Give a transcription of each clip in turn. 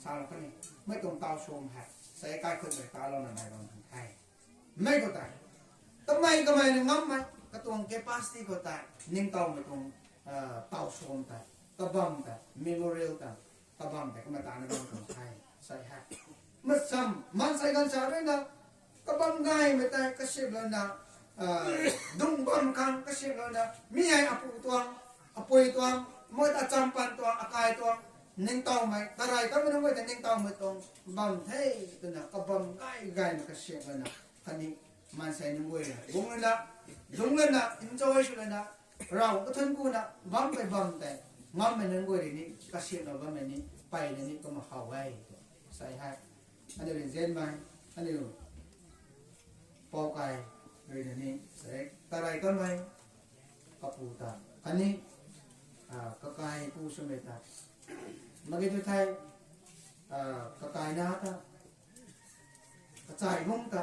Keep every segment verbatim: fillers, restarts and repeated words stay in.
Alo kani, mei tuang taw suam hei, sei kaikhunmei talouna nai bam kan the. Mei khou tei, tamei kamei na ngammei, katuang capacity khou tei, ningtowmei tuang, taw suam tei, kabam tei, memorial tei, kabam tei, kamei tana bam kan the, sei hei. Masam, maansei ganv sa rui na, kabam gaymei tei kasiamlouna, dung bam khang kasiamlouna, mi hei apu tuang, apui tuang, mei ta acham pan tuang, akai tuang, ningtowmei, tarey kanmei nunc guay ta ningtowmei tuang, bam the, twna kabam gay gaymei kasiamlouna, khatni maansei nunc guay, bung lana, lung lana, enjoy sw lana, Rav kathun kuna, bammei bam tei, ngammei nunc guay rui ni, kasiamlou bammei ni, peyna ni kumna how e, tw, sei hei. Aniu rui nzianmei, aniu pou kai rui na ni, sei, tarey kanmei, kapu ta, khatni, kakai pu swmei ta, mak ge tu thei, kakaina ta, kachai bungc ta,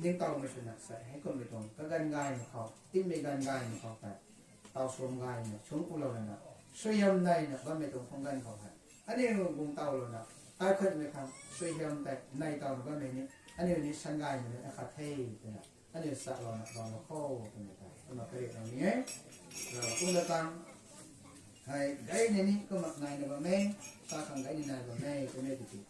ningtowmei swna sei, heikumhmei tuang, kaganv gaymei khou, tiimei ganv gaymei khou tei, taw suam gaymei, sungc kulou lana, suaihiam naina bammei tuang khang ganv khou hei. Aniu guang towlouna, kaikhunmei khang, suaihiam tei, nei towna bammei ni, aniu ni san gaymei nunc akhat the, twna, aniu salouna bam kho, twmei tei, kumna kariulou ni e. Rav kumna tang, hei, gayna ni, kumna naina bam e, sa khang gayna nai bam e, twmei tiki.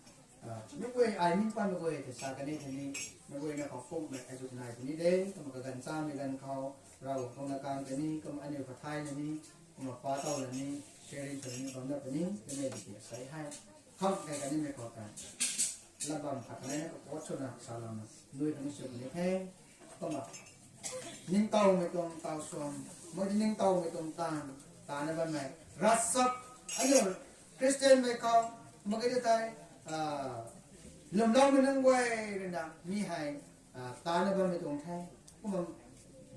Meic guay ai ning panmei guay tei sa kan e tei ni, meic guayna khou kumhmei azuh nai tei ni de, kumna kaganv chamei ganv khou, Rav kumna kang tei ni, kumna aniu kathaina ni, kumna pa towna ni, sharing tei ni, bam na tei ni, twmei tiki sei hei. Kham kai kanimei khou tei, lat bam khat kanei na kapot swna salouna, nui tang sw ni the, kumna, ningtowmei tuang taw suam, mei ti ningtowmei tuang taanv, tana bammei, ravchap, aniu Christianmei khou, mak ge tu thei, lwmloumei nunc guay rui na, mi hei, tana bammei tuang the. Kumna,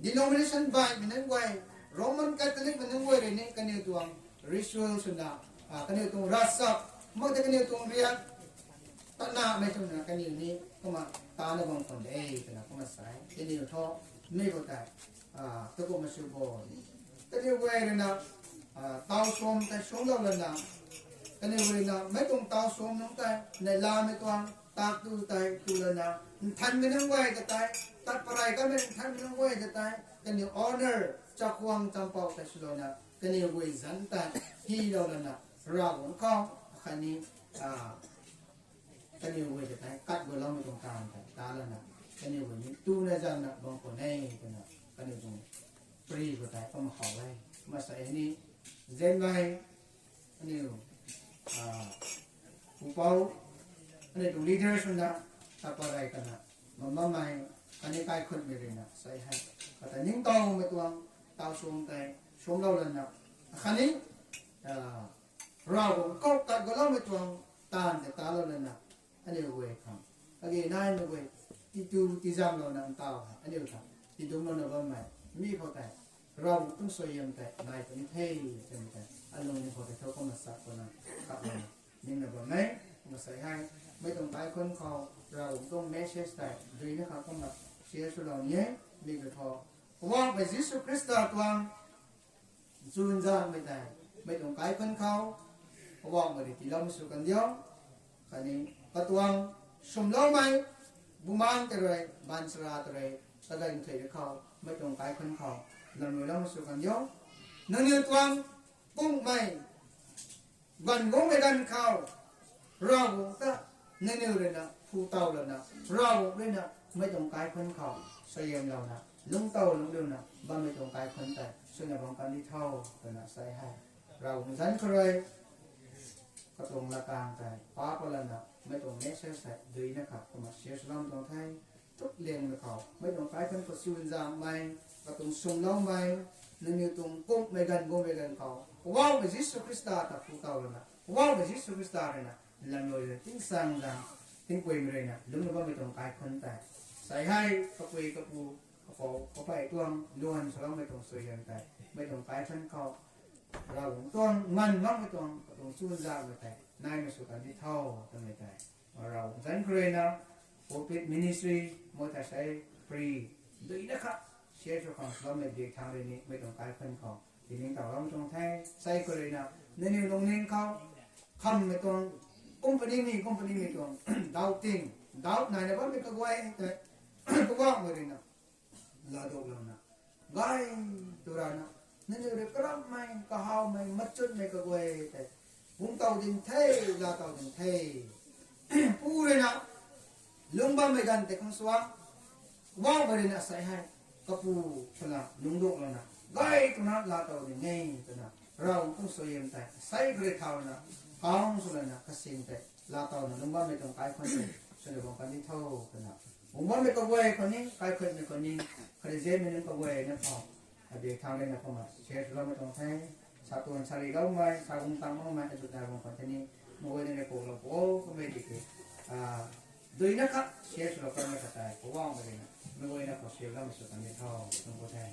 denomination baihmei nunc guay, Roman Catholic mei nunc guay rui ni, kaniw tuang ritual swna, kaniw tuang ravchap, mak tei kaniw tuang riak, tatnamei swna kaniw ni, kumna, tana bam khwan de, twna kumna sei, kaniw thu, mi khou tei, takumna sw bo. Kaniw guay rui na, taw suam tei suamlou lana, kaniw guay rui na, mei tuang taw suam nunc tei, neihlamei tuang, tak tu tei, tu lana, nthanmei nunc guay ta tei, tat parey kanmei nthanmei nunc guay ta tei, kaniw honor, chakhwang champou tei swlouna, kaniw guay zanc tei, hylou lana, Ravguangc khou, khatni, kaniw guay ta tei, kat guloumei tuang taanv tei, ta lana, kaniw guay ni, tuna zanna bam khwan e, twna, kaniw tuang, pri khou tei, kumna how e, kumna sei ni, nzianmei, aniu, pupouc, aniu tuang leader swna, tat parey kana, bam bammei, khatni kaikhunmei rui na, sei hei, kata ningtowmei tuang, taw suam tei, suamlou lana, khatni, Ravguangc khou kat guloumei tuang, taanv tei talou lana, aniu guay khang, agi naimei guay, titu tizamlouna ntau hei, aniu khang, tidungclouna bammei, mi khou tei, Ravguangc tuang suaihiam tei, nai puni the, twmei tei, alung ni khou tei thu kumna sak khwan na, kap lana, ningna bam e, kumna sei hei, mei tuang kaikhun khou, Ravguangc tuang message tei, duina kha kumna, share swlou ni e, mi khou thu, Poubauhmei Jisu Khrista tuang, chuzaenghmei tei, mei tuang kaikhun khou, Poubauhmei rui tiiloumei sw kan diu, khatni, katuang, swmloumei, bumaengc tei rui, baanchara tei rui, kaganv thei rui khou, mei tuang kaikhun khou, lamluiloumei sw kan diu, nangniw tuang, kumhmei, ganv guangmei ganv khou, Ravguangc ta, nangniw rui na, phu tow lana, Ravguangc rui na, mei tuang kaikhun khou, suaihiamlouna, lungctow lungcliuna, bammei tuang kaikhun tei, swna bam kan di tho, twna sei hei. Ravguangc zanc khou rui, katuang latkaeng tei, pa pa lana, mei tuang message tei, duina kha, kumna share swlou tuang the, thuk liangmei khou, mei tuang kaikhun khou chuzaenghmei, katuang swmloumei, nangniw tuang kumhmei ganv guangmei ganv khou, Poubauhmei Jisu Khrista ta phu tow lana, Poubauhmei Jisu Khrista rui na, lamlui rui tingsaengzaeng, tingkuimei rui na, lungcna bammei tuang kaikhun tei, sei hei, kapui kapu, kapou, kapey tuang, luan swloumei tuang suaihiam tei, mei tuang kaikhun khou, Ravguangc tuang, nganv makmei tuang, katuang chuzaenghmei tei, naimei sw kan di tho, twmei tei. Ravguangc zanc khou rui na, pulpit ministry, mei ta sei, pri, duina kha, share sw khang bammei dik thang rui ni, mei tuang kaikhun khou, tiningtowlou tuang the, sei khou rui na, nangniw lungning khou, khammei tuang, Company ni, company ni tuang doubting, doubt naina bammei kaguay tei, Poubauhmei ruina laaduklouna, gay tu rana, nangniw rui karammei, kahawmei, machunmei kaguay tei guang tow ding the, laa tow ding the. Pu ruina lungc bammei ganv tei khang suang, Poubauhmei ruina asei hei, kapu twna lungduklouna, gay twna laa tow ding e twna, Ravguangc tuang suaihiam tei asei kari thauna, kang swlana kasing tei laa towna lungc bammei tuang kaikhunc tei swna guang kan di tho twna, guang bammei kaguay khou ni, kaikhunmei khou ni, khatni zianmei nunc kaguayna khou, abi thang ruina kumna share swloumei tuang the. Sa tuang sariloumei, sa guang tangloumei, azuh nai guang khwan the ni, meic guayna rui kuaklou pu o, kummei tiki, duina kha share swlou kanmei khat tei Poubauhmei ruina meic guayna khou share loumei sw kan di tho, tuang pu the.